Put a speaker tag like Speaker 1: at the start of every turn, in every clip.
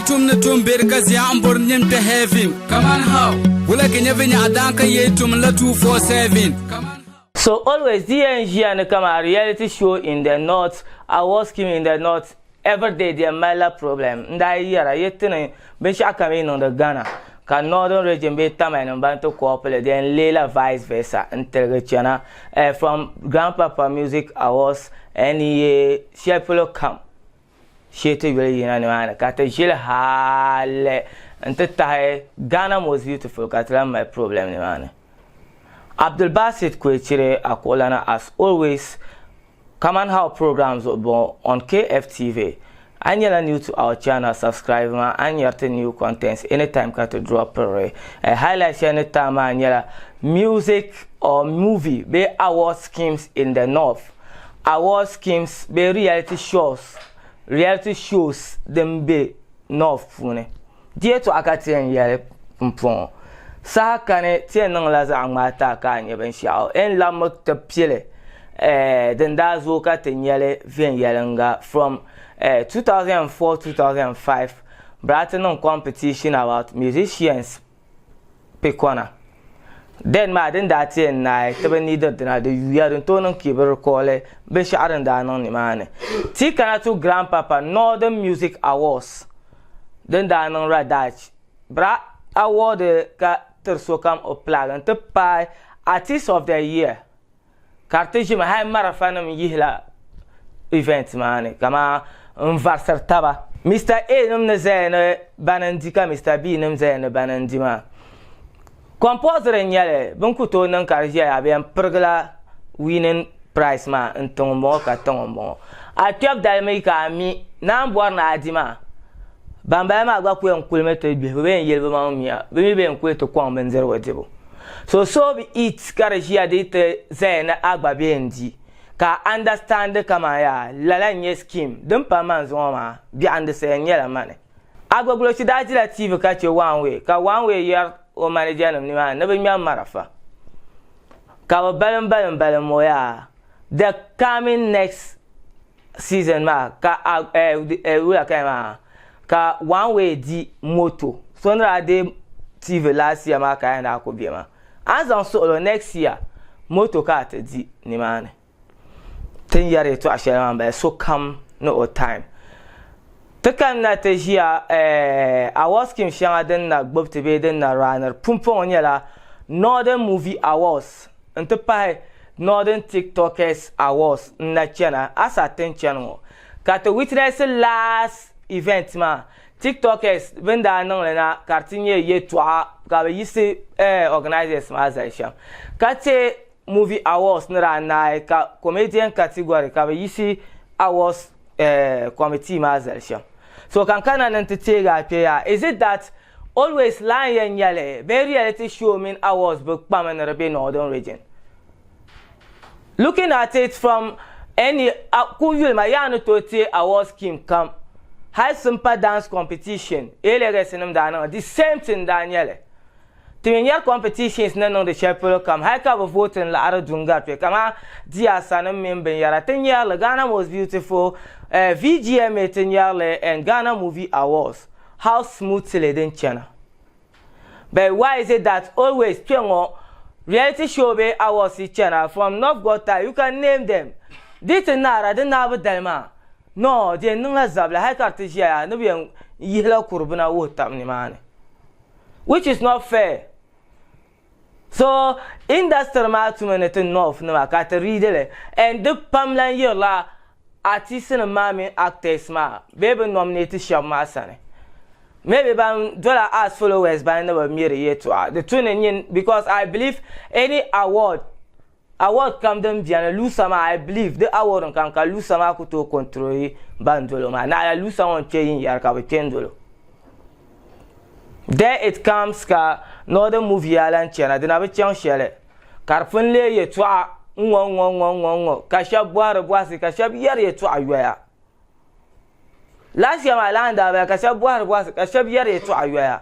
Speaker 1: tum ni tum beri ka zia n bori nim kpɛ heaven. Kaman how? Wula ka nyɛ vinyɛɣu daan ka yee tum la 247. Kaman how?
Speaker 2: So always di yɛn ʒiya ni kaman reality show in the north, award scheme in the north, everyday di yɛn malila problem. N daa yi yɛra yi ti ni binshɛɣu kam yi niŋdi Ghana ka northern region bee Tamale nim ban ti kɔpili di yɛn leela vice versa n tiligi chana eh, from Grandpapa Music Awards NEA shɛli polo kam shee ti yuli yina nimaani ka ti ʒili hali n ti tahi Ghana Most Beautiful ka ti lahi mali problem nimaani. Abdulbasit Kwechire Akuɣulana as always Kaman how program zuɣu bɔŋɔ on KFTV. A nyɛla new to our channel, subscribe ma a ni nyari ti new contents anytime ka ti dropiri. Eh, highlight shɛli ni taai maa nyɛla music or movie bee award schemes in the north. Award schemes bee reality shows, reality shows din be north puuni. Di yɛtɔɣa ka ti yɛn yɛli pumpɔŋɔ. Saha kani ti yɛn niŋla zaɣ ŋmaa taai ka a nya binshɛɣu. N labimi ti pili eh, din daa zooi ka ti nya li viɛnyɛliŋga from eh, 2004-2005 bɛ daa ti niŋ competition about musicians pikɔna. Then maa din daa ti yɛn naai ti bi neediri dina di yuya din tooi niŋ ka yi bi recall binshɛɣu din daa niŋ nimaani. Ti kana to Grandpapa Northern Music Awards din daa niŋ Radach bɛ daa award ka tiri sokam o plaque n-ti paai Artist of the Year ka di ti ʒimi hali marafa nim yihila event maa ni kaman n varisiri taba. Mister A nim ni zaya ni bani n-di ka Mister B nim zaya ni bani n-di maa. Compulsory n-nyɛli bɛ ni ku tooi niŋ ka di ʒiya bɛ yɛn pirigila winning prize maa n-ti ŋunbɔŋɔ ka ti ŋunbɔŋɔ. A kpɛbu dali mi ka a mi ni a ni bɔri ni a di maa ban bala maa gba ku yɛn kulimi ti gbihi bɛ yɛn yeli bɛ maŋ mia bɛ mi bɛ yɛn kuli ti kɔŋ bindirigu dibu. So so bi eat ka di ʒiya di ti zaya ni a gba bɛ yɛn di ka a understand kaman yaa lala n-nyɛ scheme din pa man zuŋɔ maa biɛɣindisi yɛn nyɛla mani. Agbogbloshie daa dila TV ka che One Way ka One Way yɛri o manager nim nimaani ni bɛ ŋmɛri marafa ka bɛ balim balim balim o yaa the coming next season maa ka a eh, eh, wula ka maa ka One Way di moto so ni daa deei TV last year maa ka yɛn daa ku be maa a ni zaŋ suɣilo next year moto ka a ti di nimaani. Ti ni yɛri yɛtɔɣa shɛli maa m-bala sokam ni o time. Ti kanna ti ʒiya eh, award scheme shɛŋa din na gbubi ti bee din na raaniri pumpɔŋɔ nyɛla Northern Movie Awards nti pahi Northern TikTokers Awards n-na chana asa ti ni chani ŋɔ. Ka ti witness last event maa TikTokers bɛ ni daa niŋ li na ka di ti nyɛ yɛtɔɣa ka bɛ yiɣisi eh, organizers maa zali shɛm ka ti Movie Awards ni daa naai ka comedian category ka bɛ yiɣisi awards eh, committee maa zali shɛm. So ka n kana ni n ti teegi a kpe yaa, is it that always lan yɛn nyɛli bee reality show mini awards bi kpami ni di be Northern region? Looking at it from any ku yuli ma yaa ni tooi teei award scheme kam hali Simpa dance competition A-Legacy nim daa niŋ the same thing daa nyɛli. Ti mi nyari competitions ni niŋdi shɛli polo kam hali ka bɛ vooti n-laɣiri du n-gari kpe kaman Diasanim mini binyɛra. Ti nyari li Ghana Most Beautiful, eh, VGMA ti nyari li and Ghana Movie Awards. How smoothly din chana. But why is it that always kpe ŋɔ reality show bee awards yi chana from North Gota you can name them di ti naara di naabu dali maa no di yɛn niŋla zabili hali ka di ti ʒiya ni bɛ yɛn yihila kuribina wuhi tab nimaani. which is not fair so industry maa tumi ni ti north nima ka ti read li and di pam lan yirila artist nim maa mini actors maa bee bi nominate shɛba maa sani maybe ban dola as followers ban ni bi miri yɛltɔɣa di tu ni nyin because I believe any award Award kam din beni Lusa maa I believe di award n kam ka Lusa maa ku tooi control ban dolo maa naɣila Lusa ŋɔ n kpe yinyari ka bi kpe n dolo. There it comes ka Northern movie yaa lan chana di na bi chaŋ shɛli ka di pun leei yɛltɔɣa n ŋɔ n ŋɔ n ŋɔ n ŋɔ n ŋɔ ka shɛba bɔhiri bɔhisi ka shɛba yɛri yɛltɔɣa yoya. Last year maa laa n daa bala ka shɛba bɔhiri bɔhisi ka shɛba yɛri yɛltɔɣa yoya.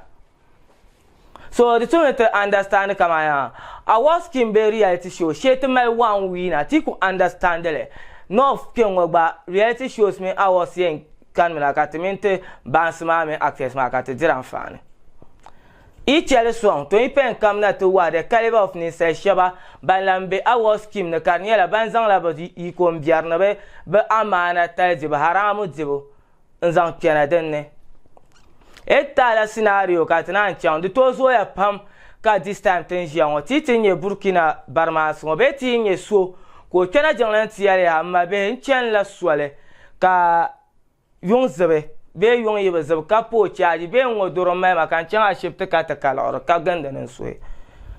Speaker 2: So di tumi ti understand kaman yaa award scheme bee reality show shee ti mali one winner ti ku understand li. North kpe ŋɔ gba reality shows mini awards yɛn kanimina ka ti mini ti baansi maa mini actors maa ka ti diri anfaani. Yi chɛli sɔŋ, to yi pɛn kamina ti wahi the caliber of ninsal shɛba ban lan be award scheme ni ka di nyɛla ban zaŋla bɛ yiko m-biɛri ni bɛ bɛ amaana tali dibu, haraamu dibu, n-zaŋ kpɛna din ni. E taala scenario ka ti naan chaŋ, di tooi zooya pam ka this time ti ni ʒiya ŋɔ, ti yi ti nya Burkina barimaasi ŋɔ bee ti yi nya so ka o kpɛna jiŋli nti yɛli ya, m mabihi n chanila soli ka yuŋ zibi bee yuŋ yi bi zibi ka pa o chaaji bee n-ŋɔ doro m-mali ma ka n chaŋ ashibiti ka ti ka liɣiri ka gindi ni n suhi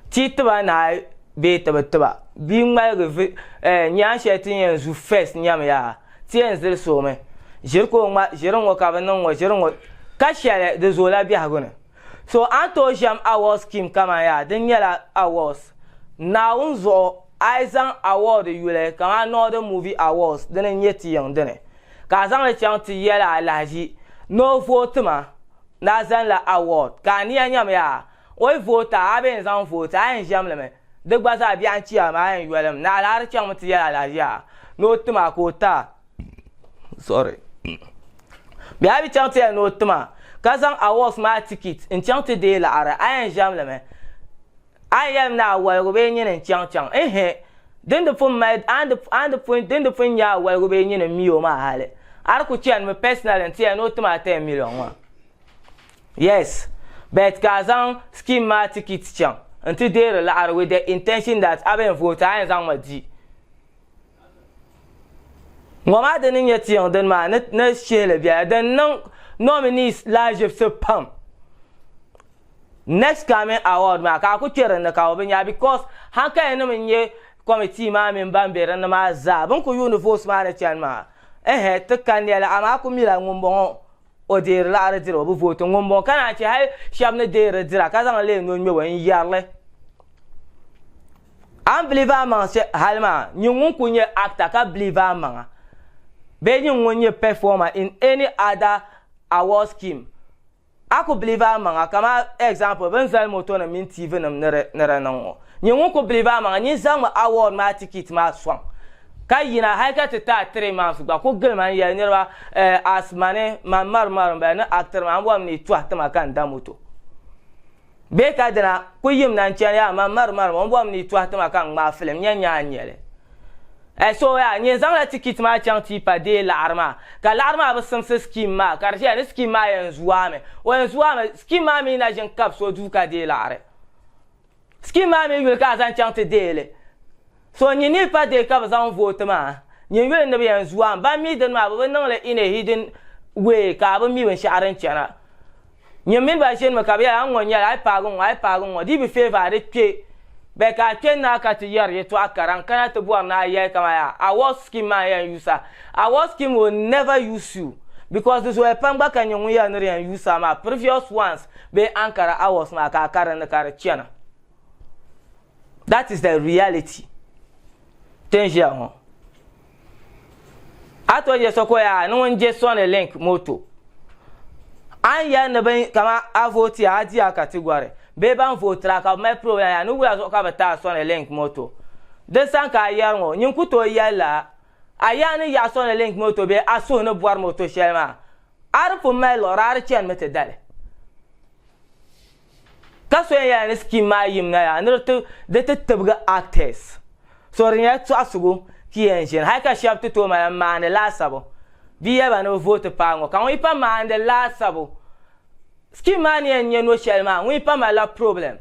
Speaker 2: ti yi tiba naai bee ti bi tiba bia ŋmaligi vi nyaan shɛli ti ni yɛn zu first nyam yaa ti yɛn zilisi o mi ʒiri ka o ŋma ʒiri ŋɔ ka bi niŋ ŋɔ ʒiri ŋɔ ka shɛli di zoola biɛhigu ni so a ni tooi ʒɛm award scheme kaman yaa din nyɛla awards Naawuni zuɣu a yi zaŋ award yuli kaman Northern Movie Awards dini n-nyɛ ti yiŋ dini ka a zaŋ li chaŋ ti yɛli alahiʒi ni o vooti ma ni a zanila award ka a nia nyam yaa o yi vooti a a bee n-zaŋ vooti a yɛn ʒɛm li mi di gba zaa biɛɣu n-chi a maa a yɛn yoli mi naɣila a di chaŋmi ti yɛli alahiʒi yaa ni o tim a ka o ti a sorry bee a bi chaŋ ti yɛli ni o tim a ka zaŋ awards maa ticket n-chaŋ ti deei laɣiri a yɛn ʒɛm li mi A ni yɛlim ni a waligu bee nyini n-chaŋ chaŋ? Ihi! Din di pun mali, a ni a ni di pun, din di pun nyɛ a waligu bee nyini m-mi o maa hali, a di ku chanimi personally nti yɛli ni o tim a 10 million maa. Yes, but ka a zaŋ scheme maa ticket chaŋ nti deeri laɣiri with the intention that a bɛn vote a yɛn zaŋ mi di. Ŋɔ maa di ni nyɛ ti yiŋ dini maa ni ni shihili bɛla din niŋ nominees lahaʒibisi pam. Next coming award maa ka a ku kpe dinni ka bɛ bi nya because hankali nim n-nyɛ committee maa mini ban be dinni maa zaa bɛ ni ku yuuni votes maa ni chani maa ɛhɛ ti ka nɛli amaa a ku mila ŋumbɔŋɔ o deeri laɣiri dira o bi vooti ŋumbɔŋɔ ka naan che hali shɛba ni deeri dira ka zaŋ leei no ŋmɛbo n-yɛri li a ni believe a maŋ hali maa nyin ŋun ku nyɛ actor ka believe a maŋa bee nyin ŋun nyɛ performer in any other award scheme A ku believe a maŋa kaman example bɛ ni zali moto nim mini TV nim ni di ni di niŋ ŋɔ. Nyin ŋun ku believe a maŋa nyin zaŋmi award maa ticket maa sɔŋ ka yina hali ka ti ti a 3 months gba ku gili ma n yɛli niriba eh as mani man mari mari n bala ni actor maa n bɔrimi ni yi tɔhi ti ma ka n da moto bee ka dina ku yim na n chani yaa man mari mari n bɔrimi ni yi tɔhi ti ma ka n ŋmaai film nya nya a ni nyɛli. Eh so yaa nyin zaŋla ticket maa chaŋ ti pa deei laɣiri maa ka laɣiri maa bi simsi scheme maa ka di ʒiya ni scheme maa yɛn zuami o yɛn zuami scheme maa mi na ʒin kabi so duu ka deei laɣiri scheme maa mi yuli ka a zaŋ chaŋ ti deei li so nyin ni pa deei ka bi zaŋ vooti maa nyin yuli ni bi yɛn zuami ban mi dini maa bi bi niŋli in a hidden way ka a bi mi binshɛɣu din chana Nyin mini ba ʒinimi ka bɛ yɛli, A ni ŋɔ nyɛli, a yi paagi ŋ-ŋɔ, a yi paagi ŋ-ŋɔ, di yi bi feevi a di kpe. Bɛ ka a kpe n-naai ka ti yɛri yɛtɔɣa kara n-kana ti bɔri ni a yɛli kaman yaa, Award scheme maa n-yɛn use a. Award scheme will never use you because di zooya pam gba ka nyɛ ŋun yɛli ni di yɛn use a maa previous ones bee Ankara awards maa ka a ka dinni ka di chana. That is the reality. Ti ni ʒiya ŋɔ. A tooi je so ka o yaa ni ŋun je Sony Link moto. A ni yɛli ni bin kaman a vootiya a di a category bee ban vootira ka bɛ mali problem yaa ni wula zuɣu ka bɛ ti a Sony Link moto. Di sani ka a yɛri ŋɔ nyin ku tooi yɛli la a yaa ni yaɣi Sony Link moto bee a suhu ni bɔri moto shɛli maa. A di pun mali liɣiri a di chanimi ti dali. Ka so yɛn yɛla ni scheme maa yim na yaa ni di ti tibigi actors. So di nyɛla tɔɣisigu ki yɛn ʒini hali ka shɛba ti tooi mali m-maandi laasabu. Bɛ yɛli ba ni bɛ vooti paai ŋɔ ka ŋun yi pa maandi laasabu scheme maa ni yɛn nyɛ no shɛli maa ŋun yi pa malila problem.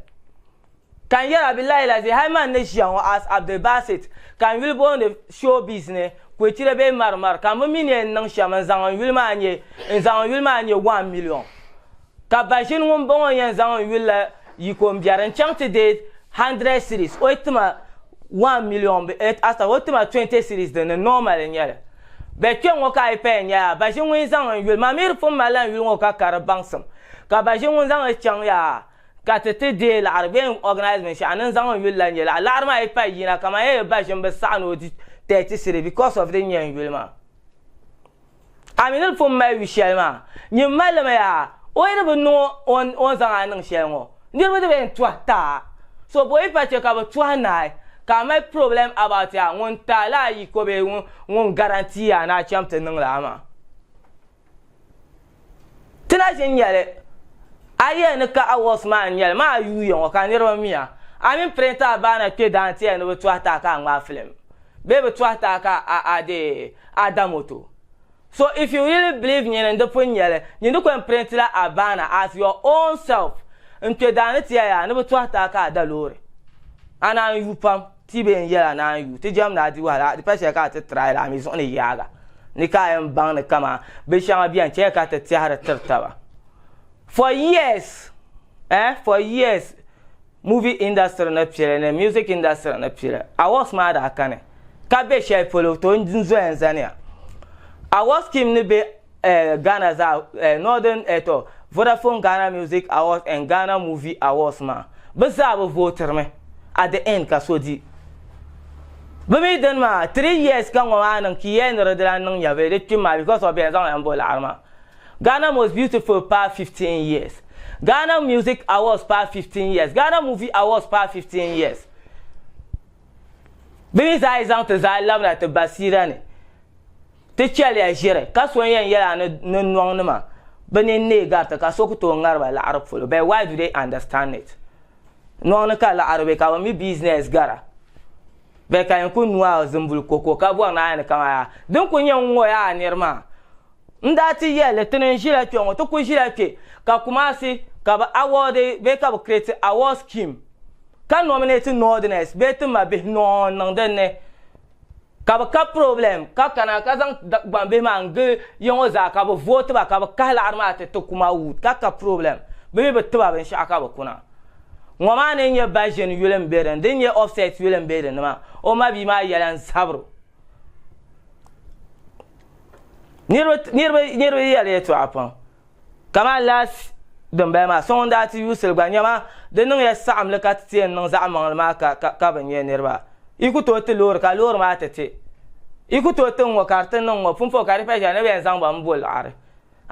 Speaker 2: Ka n yɛra bilahi lazi hali man ni ʒiya ŋɔ as Abdulbasit ka n yuli booni showbiz ni Kwechire bee Marimari ka m bi mi ni yɛn niŋ shɛm n zaŋ n yuli maa nyɛ n zaŋ n yuli maa nyɛ 1 million ka Baʒini ŋun bɔŋɔ n yɛn zaŋ n yuli la yiko m biɛri n chaŋ ti deei 100 cedis o yi ti ma 1 million asta o ti ma 20 cedis din ni normal n nyɛli bɛ kpe ŋɔ ka a yi paya nyɛla Baʒini ŋun yi zaŋ n yuli ma mi di pun malila n yuli ŋɔ ka ka di baŋsim ka Baʒini ŋun zaŋ li chaŋ yaa Ka ti ti deei laɣiri bee n-organize binshɛɣu ni n-zaŋ n yuli la nyɛ laɣiri. Laɣiri maa yi pahi yina kaman yɛli ba ʒini bi saɣi ni o di 30 cedi because of din nyɛ n yuli maa. A mi ni di pun mali yu shɛli maa, nyin mali li mi yaa, o yi di bi niŋ o ni zaŋ a niŋ shɛli ŋɔ, niriba di bi yɛn tɔhi ti a. So bɔ yi pa chɛ ka bɛ tɔhi naai ka a mali problem about yaa ŋun ti a lala yiko bee ŋun guarantee a ni a cham ti niŋ lala maa. Ti na ʒi n-nyɛli a yɛli ni ka awards maa n-nyɛli maa yuuya ŋɔ ka niriba miya a mini print a baana kpe daa nti yɛli ni bɛ tɔhi ti a ka a ŋmaai film bee bɛ tɔhi ti a ka a deei a da moto. So if you really believe nyini n-di pun nyɛli, nyin di ko yɛn print la a baana as your own self n-kpe daa ni ti yɛli a ni bɛ tɔhi ti a ka a da loori. A naan yu pam. Ti bee n-yɛl a ni a ni yu ti jɛmdi a di wahala, di pa shɛli ka a ti try la, a mi zuɣu ni yaaga ni ka a yɛn baŋ ni kaman binshɛŋa beni chɛya ka ti tɛhiri tiri taba. For years, eh, for years movie industry ni pili ni music industry ni pili, awards maa daa kani ka be shɛli polo to n zoya n-zaniya. Award scheme ni be eh, Ghana zaa, eh, Northern, eh, to Vodafone Ghana Music Awards and Ghana Movie Awards maa, bɛ zaa bi vootirimi at the end ka so di. Bɛ mi dini maa, 3 years ka ŋɔ maa niŋ ka yi yɛli ni di di lahi niŋ nyɛvili, di kpim maa because of bɛ yɛn zaŋla m-bo laɣiri maa. Ghana Most Beautiful paai 15 years. Ghana Music Awards paai 15 years. Ghana Movie Awards paai 15 years. Bɛ mi zaa yi zaŋ ti zaa labina ti basiira ni. Ti chɛliya ʒiri, ka so n-yɛn yɛl a ni ni nɔŋnima bɛ nini neei gariti ka so ku tooi ŋari ba laɣiri polo. But why do they understand it? Nɔŋni ka laɣiri be ka bɛ mi business gara. But ka yɛn ku nu a zimbuli koko ka bɔri ni a ni kaman yaa din ku nyɛ ŋ-ŋɔ yaa niri maa. N daa ti yɛli li, ti ni ʒila kpe ŋɔ, ti ku ʒila kpe ka Kumasi ka bɛ award bee ka bɛ create award scheme ka nominate Northerners bee ti ma bihi nɔɔ n-niŋ din ni. Ka bɛ ka problem ka kana ka zaŋ gbambihi maa n-gili ya ŋɔ zaa ka bɛ vooti ba ka bɛ kahi laɣiri maa ti ti Kumawood ka ka problem bɛ mi bi ti ba binshɛɣu ka bɛ kuna. Ŋɔ maa ni nyɛ Baʒini yuli m-be din din nyɛ Offset yuli m-be din ni maa o mabia maa yɛla n-zabiri o. Niriba niriba niriba yɛli yɛltɔɣa pam. Kamani last din bala maa, so ŋun daa ti yuusili gba nyama di niŋya saɣimli ka ti ti yɛn niŋ zaɣ maŋli maa ka ka bi nya niriba. Yi ku tooi ti loori ka loori maa ti ti. Yi ku tooi ti ŋ-ŋɔ ka di ti niŋ ŋ-ŋɔ pumpɔŋ ka di pa ʒiya ni bɛ yɛn zaŋ ba m-bo liɣiri.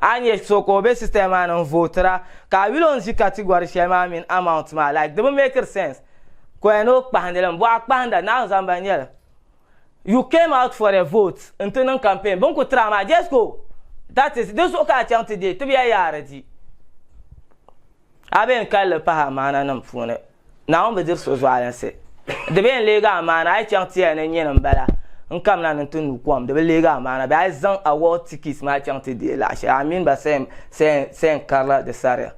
Speaker 2: A ni nya so ka o be system maa ni n-vootira ka a yuli o ni ʒi category shɛli maa mini amount maa like di bi makiri sense ka o yɛn ni o kpahindi li m-bɔhi a kpahinda Naawuni zaŋ ba n-nyɛ li. You came out for a vote n-ti niŋ campaign bɛ ni ku tiri a maa just go that is di zuɣu ka a chaŋ ti deei ti bi ya yaari di a bee n-kalli pahi amaana nim puuni Naawuni bi diri suhuzualinsi di bee n-leegi amaana a yi chaŋ ti yɛli ni nyini m-bala n kamina ni n-ti nyu kom di bi leegi amaana bee a yi zaŋ award tickets maa chaŋ ti deei laɣ shɛli a mini ba sɛn karila di sariya.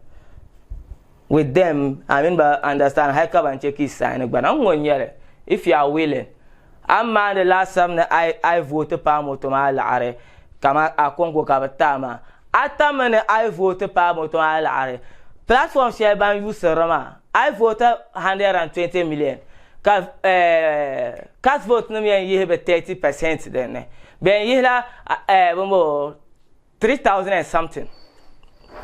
Speaker 2: With them, I mean ba understand hali ka ban che ka yi sign gbana n ŋɔ nyɛli if you are willing a ni maandi laasabu ni a yi vote paai moto maa laɣiri kaman a konko ka bi ti a maa a tammi ni a yi vote paai moto maa laɣiri platform shɛli ban yuusiri li maa a yi vote 120 million ka cast vote nim yɛn yihi bi 30% din ni bɛ yɛn yihila bini 3000 and something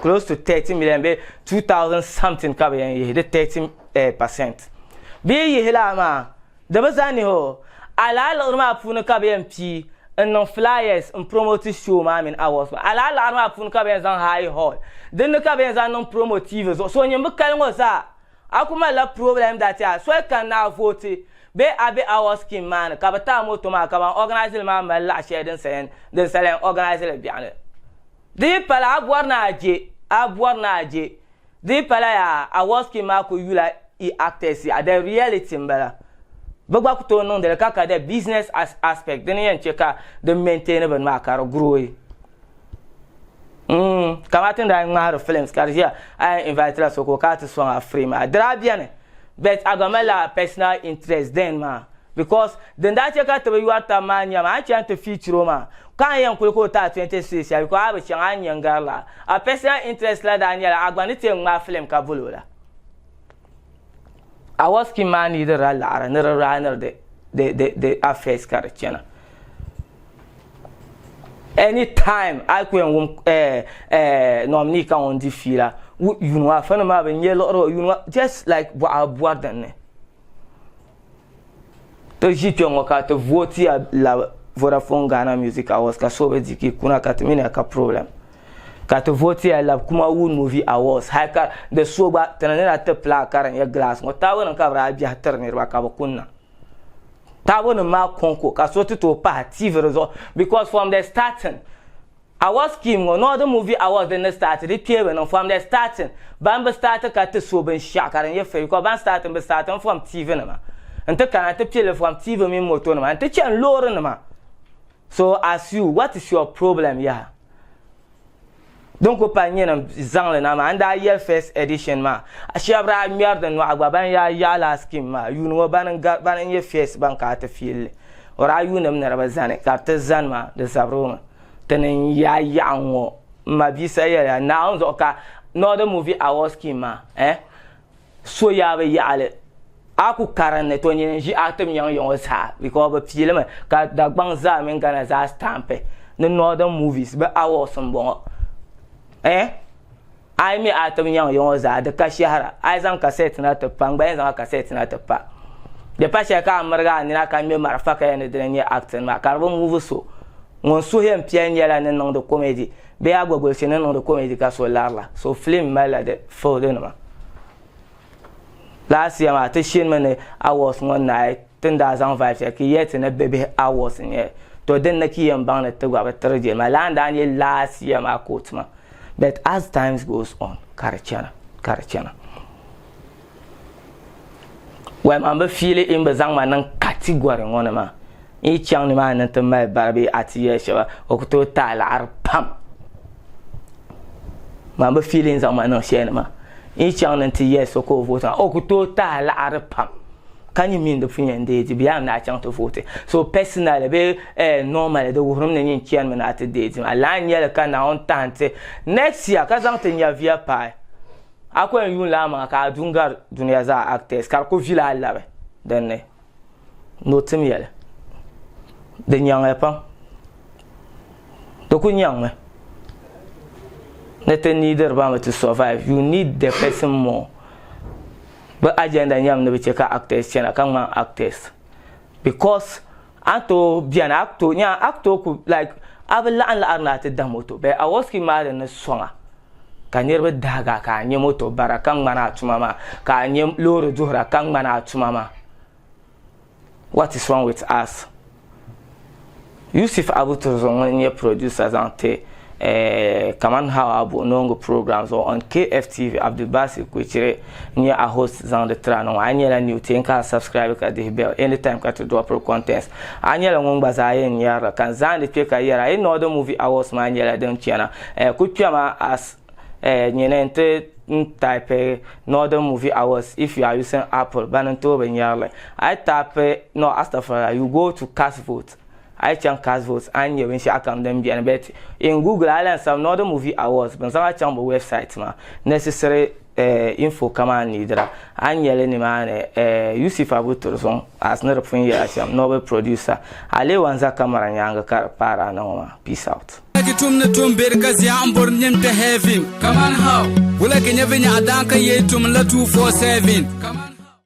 Speaker 2: close to 30 million bee 2000 something ka bi yɛn yihi di 30 eh, percent bɛ yi yihi laa maa di bi zani o a laa liɣiri maa puuni ka bi yɛn pii n niŋ flyers n promote show maa mini awards maa a laa liɣiri maa puuni ka bi yɛn zaŋ high hall dinni ka bi yɛn zaŋ niŋ promo TV zuɣu so nyin bi kali ŋɔ zaa A ku malila problem that a soli kani ni a vooti bee a be award scheme maa ni ka bɛ ti a moto maa ka ban organise li maa mali laɣ shɛli din sa din sa lahi organise li biɛɣuni. Di yi pala a bɔri ni a je a bɔri ni a je di yi pala yaa award scheme maa ku yula i actors yaha the reality m-bala. Bɛ gba ku tooi niŋdi li ka ka the business aspect dini yɛn che ka di maintain bini maa ka di grow. Mm, kamani ti ni daa ŋmahiri films ka di ʒiya a yɛn invite la so ka o kana ti sɔŋ a free maa di daa beni but a gba malila personal interest then maa because din daa che ka ti bi yɔri taba maa nyɛmi a ni chani ti feature o maa ka a ni yɛn kuli ka o ti a 26 shɛli because a bi chaŋ a ni nyɛ n-gari la a personal interest la daa nyɛla a gba ni ti yɛn ŋmaai film ka boli o la award scheme maa neediri la laɣiri ni di raaniri di di di affairs ka di chana. Anytime a yi ku yɛn wum nominee ka ŋun di fiila yuuni ŋɔ afa nim maa bi nyɛ liɣiri o yuuni ŋɔ just like bɔɣa bɔri dinni ti ʒi kpɛ ŋɔ ka ti votiya labi Vodafone Ghana Music Awards ka so bi di ka yi kuna ka ti mini ya ka problem ka ti votiya labi Kumawood Movie Awards hali ka di so gba ti ni na ti plaque ka di nyɛ glass ŋɔ taabo nim ka bi daa biɛhi tiri niriba ka bi kunna. Taabo nim maa konko ka so ti tooi pahi TV di zuɣu because from the starting. Award scheme ŋɔ, Northern Movie Awards din ni start di kpeebi niŋ from the starting, ban bi start ka ti so binshɛɣu ka di nyɛ free because ban start bi start mi from TV nima n-ti kana n-ti pilli from TV mini moto nima n-ti chani loori nima. So as you, what is your problem yaha? Din ku pa nyini zaŋli na maa, n daa yɛli first edition maa, shɛba daa ŋmɛri di nɔɣu gba ban yaa yaɣi laa scheme maa, yuuni ŋɔ bani n-nyɛ first ban ka a ti feel li. O daa yuunimi ni di bi zani ka di ti zani maa, di zabiri o mi. Ti ni n-yaai yaɣi ŋ-ŋɔ, m ma bia sa yɛliya, Naawuni zuɣu ka Northern Movie Awards scheme maa, eh, so yaa bi yaɣi li. A ku karim ni to nyini n-ʒi a tim nyaŋ ya ŋɔ zaa because bɛ pii li mi ka Dagbaŋ zaa mini Ghana zaa stampi ni Northern Movies bɛ awards m-bɔŋɔ, eh. A yi mi a tim nyaŋ ya ŋɔ zaa, di ka shɛhira. A yi zaŋ kasɛt na ti pa, n gba yɛn zaŋ a kasɛt na ti pa. Di pa shɛli ka a mirigi a nina ka ŋme marafa ka yɛli ni dini n-nyɛ acting maa, ka di bi ŋubi so. Ŋun suhu yɛn piɛli nyɛla ni niŋdi comedy bee a gba gulisi ni niŋdi comedy ka so lari la. So film malila di field nima. Last year maa ti shinimi ni awards ŋɔ naai ti ni daa zaŋ vibe shɛli ka yi yɛli ti ni bibihi awards n-nyɛ li. To din ni ka yi yɛn baŋ ni ti gba bi tiri jilima. Lala n-daa nyɛ last year maa quote maa. But as times goes on ka di chana ka di chana. Well man bi fiili in bi zaŋ ma niŋ category ŋɔ ni maa n yi chaŋ nimaani ni ti mali bari bee a ti yɛli shɛba o ku tooi ti a laɣiri pam. Man bi fiili n zaŋ ma niŋ shɛli ni maa n yi chaŋ ni ti yɛli so ka o vote ma o ku tooi ti a laɣiri pam. Ka nyin mini di pun yɛn deei di bee a ni daa chaŋ ti vooti. So personally bee eh normally di wuhirimi ni nyin chanimi ni a ti deei di maa. Lala n-nyɛ li ka Naawuni tahi n-ti next year ka zaŋ ti nyɛviya paai. A ku yɛn yuun la amaŋa ka a du n-gari dunia zaa actors ka di ku vili a labi din ni. Ni o tim ya li. Di nyaŋya pam. Di ku nyaŋmi. Ni ti neediri ba mi to survive. You need the person more. Bɛ agenda nyɛmi ni bɛ che ka actors chana ka ŋmani actors because a ni tooi beni a ku tooi nya a ku tooi ku like a bi laɣim laɣiri ni a ti da moto but Awoski maa din ni sɔŋ a ka niriba daagi a ka a nya moto bara ka ŋmani a tuma maa ka a nya loori duhira ka ŋmani a tuma maa. What is wrong with us? Yusuf Abu Turzo ŋun nyɛ producer zaŋ ti eh, Kaman How Abu Noongu program zuɣu on KFTV Abdulbasi Kuchiri nyɛ a host zaŋ di tira ni ŋɔ. A nyɛla new ti n ka subscribe ka dihi bell anytime ka ti dropiri contents. A nyɛla ŋun gba zaa yɛn nyarili ka n zaandi kpe ka yɛra yi Northern Movie Awards maa nyɛla din chana eh, ku kpɛma as Eh, nyini n ti n type Northern Movie Awards if you are using Apple, bani n tooi bi nyari li. A yi type, no, astagfirullah, you go to Castvote. A yi chaŋ Castvote, a ni nya binshɛɣu kam din beni. But in Google, a lahi sabi Northern Movie Awards, bɛ ni zaŋ a chaŋ bɛ website maa. Necessary eh, info kam a ni needira, a ni nya li nimaani. Eh, Yusuf Abu Turzong, as ni di pun yɛla shɛm, Nobel producer. A leei wan za camera nyaaŋa ka di paari a na ŋɔ maa. Peace out.
Speaker 1: Ki tum ni tum beri ka zia n bori nim kpe heaven. Kaman how? Wula ki nyɛ vinyɛɣu daan ka yee tum la 247.